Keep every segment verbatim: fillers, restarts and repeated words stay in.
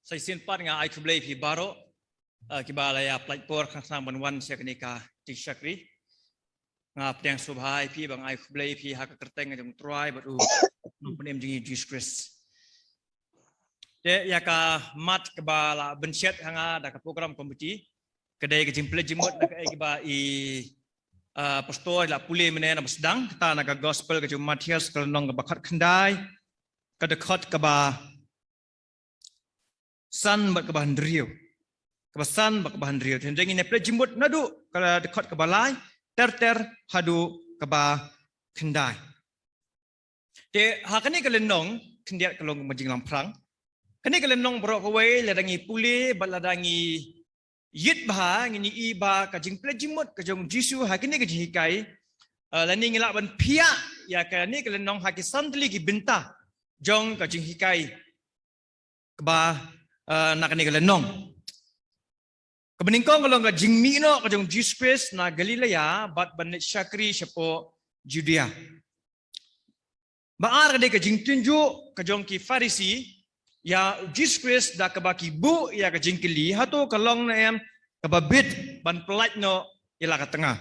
Sa shisien pat nga ai khublei phi baroh, eh, kiba la ïa pynlait por khnang ban wan sha kane ka jingshakri. Nga pdiang sngewbha ïa phi, ba nga ai khublei phi ha ka kyrteng jong u Trai bad u Nongpynim jong ngi Jisu Khrist. Te ïa ka mat kaba la bynshet ha nga da ka program committee, ka dei ka jingpynleit jingmut na kaei kaba i, ah, pastor la pule mynne, naba sdang, kata na ka gospel ka jong u Mathaios, ka lynnong kaba khatkhyndai, ka dkhot kaba san bad kaba hynriew. Kaba san bad kaba hynriew. Te ngin ïa pynleit jingmut naduh ka dkhot kaba lai ter ter haduh kaba khyndai. Te ha kane ka lynnong khyndiat ka long kaba jinglamphrang. Kane ka lynnong baroh kawei, lada ngi pule bad lada ngi ïit bha, ngin ïohi ba ka jingpynleit jingmut ka jong u Jisu ha kane ka jinghikai, eh, lane ngi lah ban phiah ïa kane ka lynnong ha ki san tylli ki bynta jong ka jinghikai kaba, eh, na kane ka lynnong. Kaba nyngkong ka long ka jingmih noh ka jong u Jisu Khrist na Galilea bad ban leit shakri shapoh Judea. Ba ar ka dei ka jingtynjuh ka jong ki Pharisi ïa u Jisu Khrist da kaba ki buh ïa ka jingkylli, hato ka long ne em kaba bit ban pyllait noh ïa la ka tnga.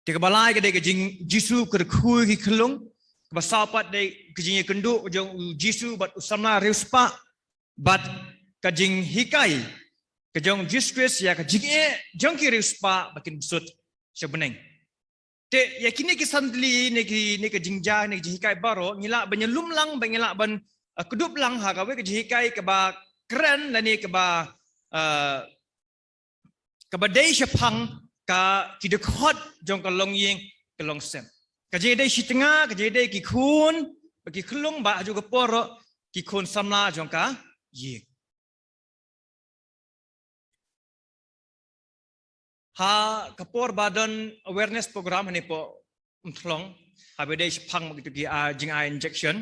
Te kaba lai ka dei ka jing Jisu kyrkhu ïa ki khyllung, kaba saw pat dei ka jingïakynduh ka jong u Jisu bad u samla riewspah, bad ka jinghikai ka jong u Jisu Khrist ïa ka jingeh jong ki riewspah ba kin bsut sha bneng. Te ïa kine ki san tylli ne ki, ne ka jingjia, ne ka jinghikai baroh, ngi lah ban ïalum lang, ba ngi lah ban, eh, kdup lang ha kawei ka jinghikai kaba kren lane kaba, eh, kaba dei shaphang ka ki dkhot jong ka longïing ka longsem. Ka jingïadei shitnga, ka jingïadei ki khun bad ki khyllung bad ha kajuh ka por ruh ki khun samla jong ka ïing. Ha ka por ba don awareness program hangne hapoh Umthlong, haba ïadei shaphang bad kito ki, ah, jingai injection.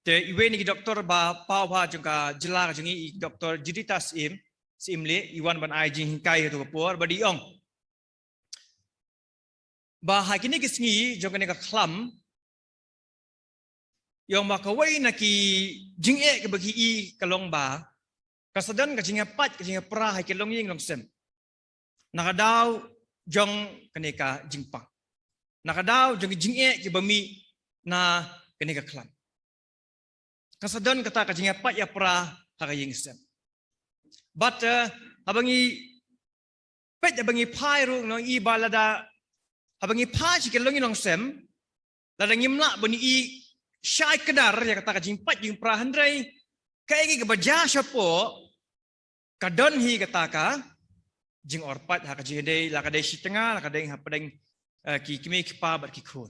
Te iwei na ki doktor ba paw bha jong ka jylla ka jong ngi, i Doktor Juditha Syiem, Syiemlieh, i wan ban ai jinghikai ha kato ka por, bad i ong ba ha kine ki sngi jong kane ka khlam, i ong ba kawei na ki jingeh kaba ki ïohi ka long ba ka sa don ka jingïapait, ka jingïapra ha ki longïing longsem na ka daw jong kane ka jingpang, na ka daw jong ki jingeh kiba mih na kane ka khlam. Ka sa don kata ka jingïapait ïapra ha ka ïing sem. Bad, eh, haba ngi peit, haba ngi phai ruh, ngi ïohi ba lada haba ngi phai sha ki longïing longsem, lada ngim lah ban ïohi shai kdar ïa kata ka jingpait jingpra, hynrei kaei kaba jia shapoh, ka don hi kata ka jingorpait ha ka jingïadei, la ka dei shitnga, la ka dei hapdeng, eh, ki kmie ki kpa bad ki khun.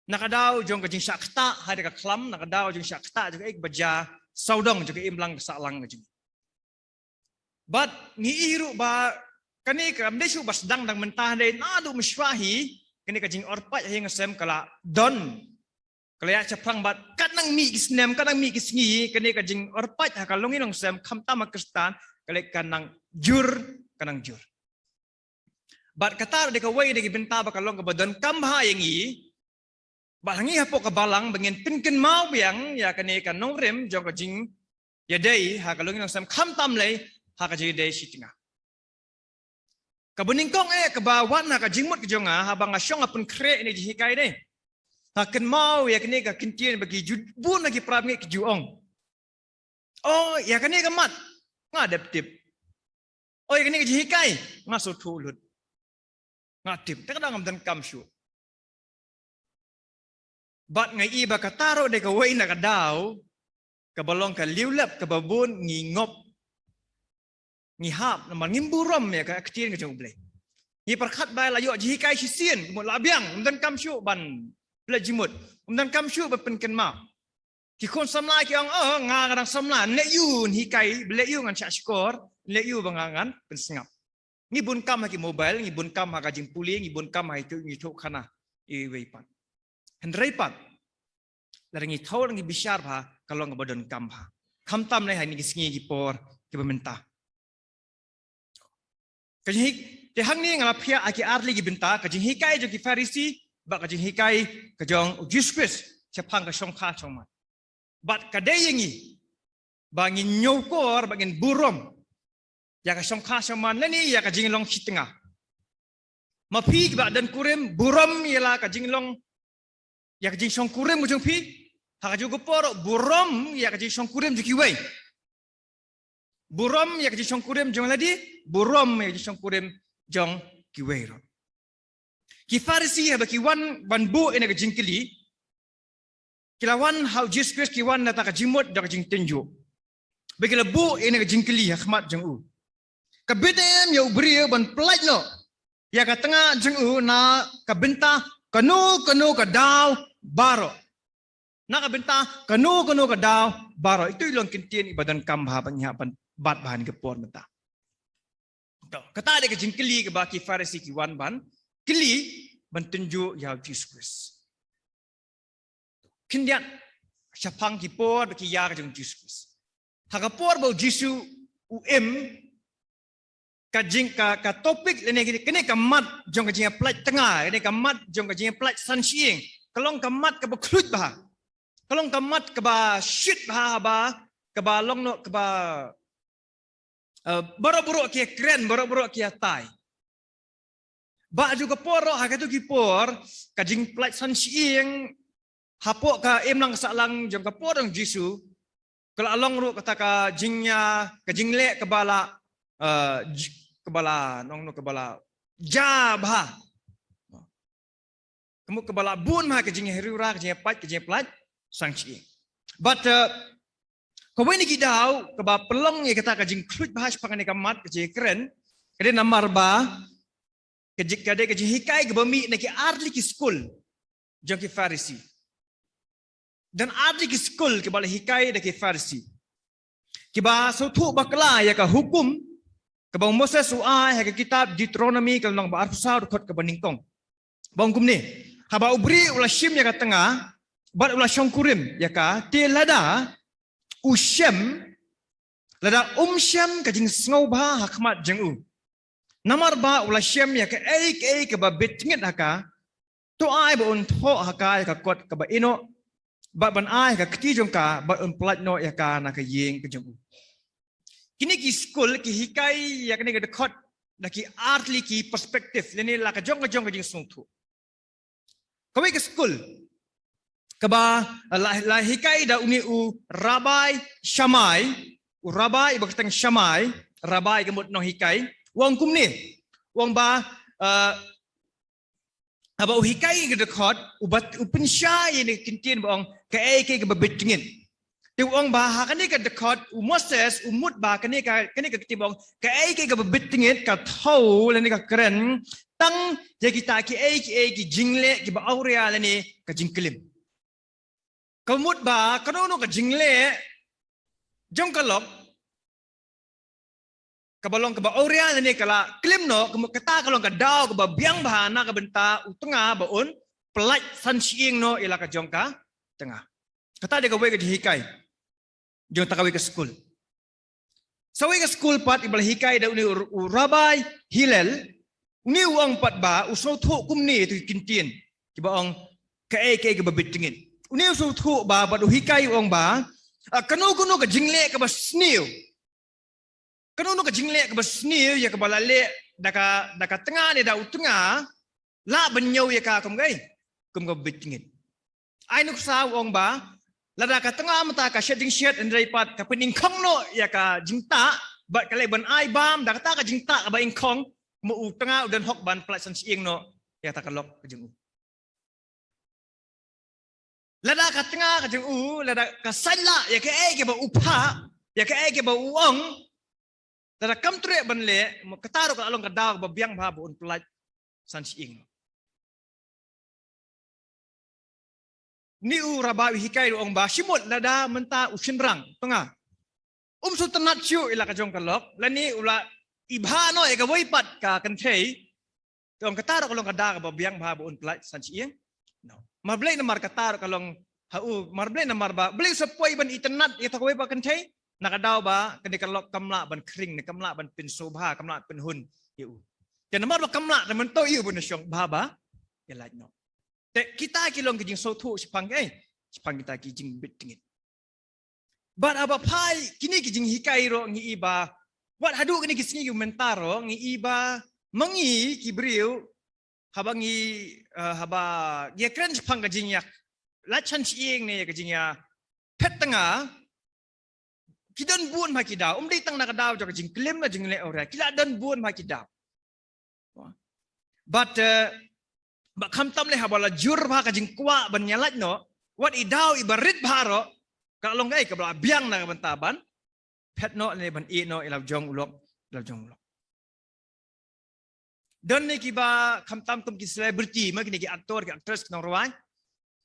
Na ka daw jong ka jingshah ktah ha ka khlam, na ka daw jong shah ktah jong kaei kaba jia sawdong jong ka imlang ka sahlang ka jong ngi. Bad ngi ïohi ruh ba kane kam dei shuh ba sdang dang mynta, hynrei naduh mynshuwa hi kane ka jingorpait ha ïing ha sem ka la don, ka la ïaid shaphrang bad kat nang mih ki snem, kat nang mih ki sngi, kane ka jingorpait ha ka longïing longsem khamtam ha Khristan ka leit ka nang jur, ka nang jur. Bad kata ruh dei kawei na ki bynta ba ka long kaba donkam bha ïa ngi, bad ha ngi hapoh ka balang ba ngin pynkynmaw biang ïa kane ka nongrim jong ka jingïadei ha ka longïing longsem khamtam lei ha ka jingïadei shitnga. Kaba nyngkong eh kaba wan ha ka jingmut ka jong nga haba nga shong nga pynkhreh ïa kane ka jinghikai ne, nga kynmaw ïa kane ka kyntien ba ki ju, bun na ki parabangeit ki ju ong, "Oh, ïa kane ka mat nga dep tip. Oh, ïa kane ka jinghikai nga sngewthuh lut. Nga tip, te ka daw ngam donkam shuh." Bad nga ïohi ba kata ruh dei kawei na ka daw kaba long ka liulep kaba bun ngi ngop, ngi hap, namar ngim burom ïa ka ktien ka jong U Blei. Ngi pyrkhat ba la ïoh jinghikai shisien, kumno la biang, ym donkam shuh ban pynleit jingmut, ym donkam shuh ban pynkynmaw. Ki khun samla ki ong, "Oh, nga, nga dang samla, leh ïa u ngan hikai, leh ïa u ngan shah shkor, leh ïa u ba nga ngan pynsngap." Ngi bun kam ha ki mobile, ngi bun kam ha ka jingpule, ngi bun kam ha itu, ngi tuh khana iwei pat. Hynrei pat lada ngi thaw, ngi bishar bha, ka long kaba donkam bha, khamtam lei ha kine ki sngi ki por kiba mynta. Ka jinghik, te hangne nga la phiah ha ki ar tylli ki bynta, ka jinghikai jong ki Pharisi bad ka jinghikai ka jong u Jisu Khrist shaphang ka shongkha shongman. Bad ka dei ïa ngi, ba ngin ñiewkor, ba ngin burom ïa ka shongkha shongman lane ïa ka jinglong shitnga. Ma phi kiba don kurim, burom ïa la ka jinglong, ïa ka jingshongkurim ka jong phi. Ha kajuh ka por, burom ïa ka jingshongkurim jong kiwei. Burom ïa ka jingshongkurim jong lade, burom ïa ka jingshongkurim jong kiwei ruh. Ki Pharisi haba ki wan ban buh ïa kane ka jingkylli, ki la wan ha u Jisu Khrist, ki wan na ka bynta ka jingmut da ka jingtynjuh. Ba ki la buh ïa kane ka jingkylli ha khmat jong u. Ka bit em ïa u briew ban pyllait noh ïa ka tnga jong u na ka bynta kano kano ka daw baroh. Na ka bynta kano kano ka daw baroh. Ito i long ki ktien iba donkam bha ba ngi hap ban bat bha ha kane ka por mynta. To, kata dei ka jingkylli kaba ki Pharisi ki wan ban kylli, ban tynjuh ïa u Jisu Khrist. Khyndiat, shaphang ki por bad ki ïar ka jong u Jisu Khrist. Ha ka por ba u Jisu u im, ka jing, ka, ka topic lane kane, kane ka mat jong ka jingïapyllait tnga, kane ka mat jong ka jingïapyllait san shyieng, ka long ka mat kaba khluit bha. Ka long ka mat kaba shit bha, haba kaba long noh kaba, eh, baroh baroh ki ïakren, baroh baroh ki ïatai. Bad ha kajuh ka por ruh, ha kato ki por, ka jingpyllait san shyieng hapoh ka imlang ka sahlang jong ka por jong u Jisu, ka la long ruh kata ka jingïa, ka jingleh kaba la, eh, j-, kaba la, nongno kaba la jia bha. Ka mut kaba la bun bha ka jingriewra, ka jingpait, ka jingpyllait san shyieng. Bad, eh, kawei na ki daw kaba pynlong ïa kata ka jingkhluit bha shaphang kane ka mat ka jingkren, ka dei namar ba ka jing, ka dei ka jinghikai kaba mih na ki artylli ki skul jong ki Pharisi. Don artylli ki skul kiba la hikai da ki Pharisi, kiba sngewthuh bakla ïa ka hukum kaba u Moses u ai ha ka kitab Deuteronomy ka lynnong ba arphew saw, dkhot kaba nyngkong. Ba ong kumne: Haba u briew u la shim ïa ka tnga bad u la shongkurim ïa ka, te lada u shem, lada um shem ka jingsngewbha ha khmat jong u, namar ba u la shem ïa kaei kaei kaba bit jingit ha ka, to ai ba un thoh ha ka ïa ka kot kaba ïehnoh, bad ban ai ha ka kti jong ka, bad un pyllait noh ïa ka na ka ïing ka jong u. Kine ki skul ki hikai ïa kane ka dkhot da ki artylli ki perspective, lane la ka jong ka jong ka jingsngewthuh. Kawei ka skul kaba la, la hikai da une u Rabbi Shammai, u Rabbi ba kyrteng Shammai, Rabbi ka mut nonghikai, u ong kumne, u ong ba, eh, haba u hikai ïa ka dkhot, u bat, u pynshai ïa kane ka kyntien ba ong kaei kaei kaba bit jingit. Te u ong ba ha kane ka dkhot u Moses u mut ba kane ka, kane ka ktien ba ong kaei kaei kaba bit jingit ka thew lane ka kren tang ïa kita kiei kiei ki jingleh kiba awria lane ka jingklim. Ka mut ba kano kano ka jingleh jong ka lok kaba long kaba awria lane ka la klim noh, ka mut kata ka long ka daw kaba biang bha na ka bynta u tnga ba un pyllait san shyieng noh ïa la ka jong ka tnga. Kata dei kawei ka jinghikai jong kata kawei ka skul. Sa kawei ka skul pat iba la hikai da une u, u Rabbi Hillel, une u ong pat ba u sngewthuh kumne ïa kito ki kyntien kiba ong kaei kaei kaba bit jingit. Une u sngewthuh ba, bad u hikai u ong ba, ah, kano kano ka jingleh kaba sniew, kano kano ka jingleh kaba sniew ïa kaba la leh da ka, da ka tnga ne da u tnga, lah ban ñiew ïa ka kum kaei, kum kaba bit jingit. Ai nuksa u ong ba lada ka tnga mynta ka shet jingshet, hynrei pat ka pyningkhong noh ïa ka jingtah bad ka leh ban ai bam da kata ka jingtah kaba ingkhong, mo u tnga u don hok ban pyllait san shyieng noh ïa kata ka lok ka jong u. Lada ka tnga ka jong u, lada ka saiñ lah ïa kaei kaei ba u phah, ïa kaei kaei ba u ong, lada kam treh ban leh, mo kata ruh ka la long ka daw ba biang bha ba un pyllait san shyieng. Une u Rabbi u hikai ruh u ong ba shi mut lada mynta u shynrang tnga um sngewtynnat shuh ïa la ka jong ka lok, lane u la i bha noh ïa kawei pat ka kynthei, te ong kata ruh ka long ka daw kaba biang bha ba un pyllait san shyieng noh. Namar balei? Namar kata ruh ka long ha u, namar balei? Namar ba balei u sa poi ban itynnat ïa kata kawei pat ka kynthei? Na ka daw ba kane ka lok kam lah ban khring, ne kam lah ban pynsngewbha, kam lah pynhun ïa u. Te namar ba kam lah, te mynta ïa u ban shong bha ba ïalait noh. Te kita ki long ki jingsngewthuh shaphang kaei, shaphang kita ki jingbit jingit. Bad haba phai kine ki jinghikai ruh ngi i ba, wat haduh kine ki sngi ki mynta ruh ngi i ba ma ngi ki briew, haba ngi, eh, haba ngi kren shaphang ka jingïaleit sha ïing ne ka jingïaphet tnga, ki don bun bha ki daw, ym dei tang na ka daw jong ka jingklim na jingleh awria, ki la don bun bha ki daw. Bad, eh, ba khamtam lei haba la jur bha ka jingkwah ban ïaleit noh, wat i daw iba rit bha ruh, ka long kaei, kaba la biang na ka bynta ban phet noh ne ban ïeh noh ïa la jong u lok, ïa la jong u lok. Don ne kiba khamtam kum ki celebrity, ma kine ki actor, ki actress, ki nongrwai,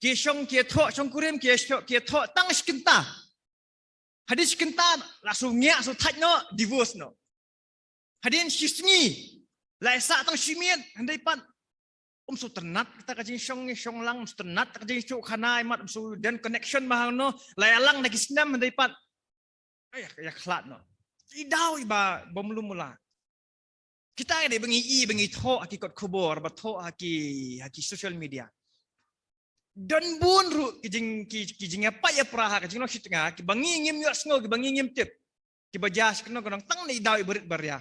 ki shong ki thoh, shongkurim ki thoh, ki thoh tang shi kynta. Hadien shi kynta la shu ngiah, shu thait noh, divorce noh. Hadien shi sngi la ïasah tang shi miet, hynrei pat um shu tynnat kata ka jingshong, shong lang, um shu tynnat ka jingshoh khana, mat um shu don connection bha hangno, la ïalang da ki snem, hynrei pat ai, ïa khlad noh. I daw iba bym lum la. Kita ka dei ba ngi i, ba ngi thoh ha ki kot khubor, ba thoh ha ki, ha ki social media. Don bun ruh ki jing, ki, ki jingïapait ïapra ha ka jinglong shi tnga, kiba ngi ngim ïohsngew, kiba ngi ngim tip, kiba jia shi kynong kynong tang na i daw iba rit ba ria.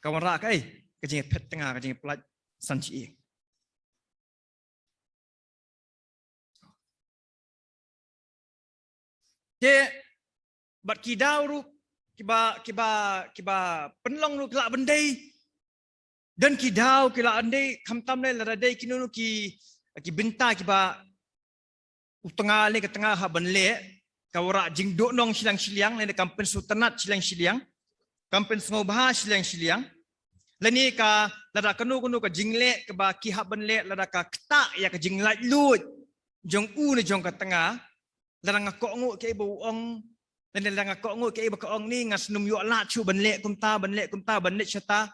Ka wanrah kaei? Ka jingïaphet tnga, ka jingïapyllait san shi ïing. Te bad ki daw ruh kiba, kiba, kiba pynlong ruh ki lah ban dei. Don ki daw ki lah ban dei, khamtam lei lada dei kino kino ki, ki bynta kiba u tnga lei ka tnga hap ban leh, ka wanrah jingduhnong shiliang shiliang, lane kam pynsngewtynnat shiliang shiliang, kam pynsngewbha shiliang shiliang. Lane ka, lada kano kano ka jingleh kaba ki hap ban leh, lada ka ktah ïa ka jinglaitluid jong u ne jong ka tnga, lada nga kohnguh kaei ba u ong, lane lada nga kohnguh kaei ba ka ong ne, nga sngew ym ïoh lad shuh ban leh kumta, ban leh kumta, ban leit shata.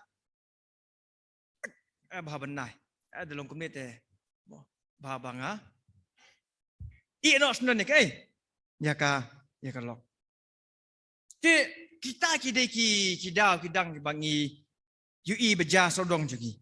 Eh, bha ban nai. Eh, da long kumne te. Bha ba nga ïeh noh shen ne kaei, ïa ka, ïa ka lok. Te kita ki dei ki, ki daw ki dang kiba ngi ïohi ba jia sawdong jong ngi.